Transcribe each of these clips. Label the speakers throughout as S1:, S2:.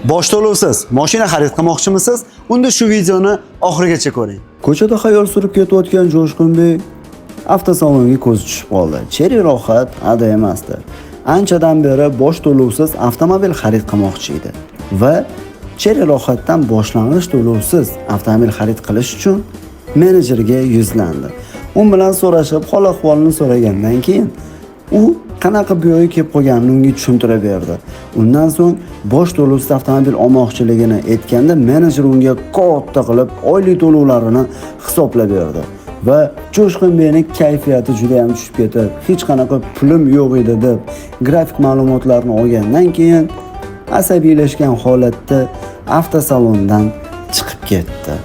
S1: Bosh to'lovsiz mashina xarid qilmoqchimisiz? Unda shu videoni oxirigacha ko'ring.
S2: Ko'chada xayol surib ketayotgan Jo'shqinbek avtosalonga ko'zi tushib qoldi. Chery Rohat ada emasdi. Anchadan beri bosh to'lovsiz avtomobil xarid qilmoqchi edi va Chery Rohatdan boshlang'ich to'lovsiz avtomobil xarid qilish uchun menejerga yuzlandi. U bilan so'rashib, hol ahvolini so'ragandan keyin u qanaqa bu yoqqa kelib qolganini unga tushuntirib berdi. Undan so'ng bosh to'lovsiz avtomobil olmoqchiligini aytganda menejer unga katta qilib oylik to'lovlarini hisoblab berdi va Jo'shqinbekning kayfiyati juda ham tushib ketib, hech qanaqa pulim yo'q edi deb grafik ma'lumotlarni olgandan keyin asabiylashgan holatda avtosalondan chiqib ketdi.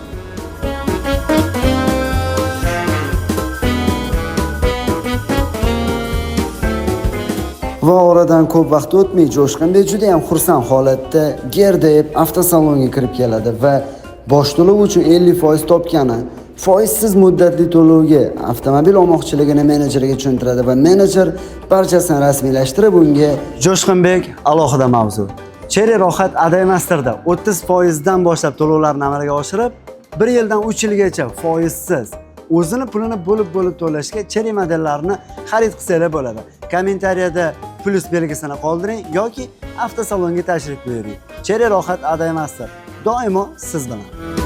S2: Va oradan ko'p vaqt o'tmay Jo'shqinbek juda ham xursand holatda gerdayib avtosalonga kirib keladi va bosh to'lov uchun 50% topgani foizsiz muddatli to'lovga avtomobil olmoqchiligini menejerga tushuntiradi va menejer barchasini rasmiylashtirib unga
S1: Jo'shqinbek alohida mavzu. Chery Rohat Adaymasterda 30% dan boshlab to'lovlarni amalga oshirib, 1 yildan 3 yilgacha foizsiz o'zini pulini bo'lib-bo'lib to'lashga Chery modellarini xarid qilsanglar bo'ladi. Kommentariyada plus belgisini qoldiring yoki avtosalonga tashrif buyuring. Chery Rohat Adaymaster doimo siz bilan.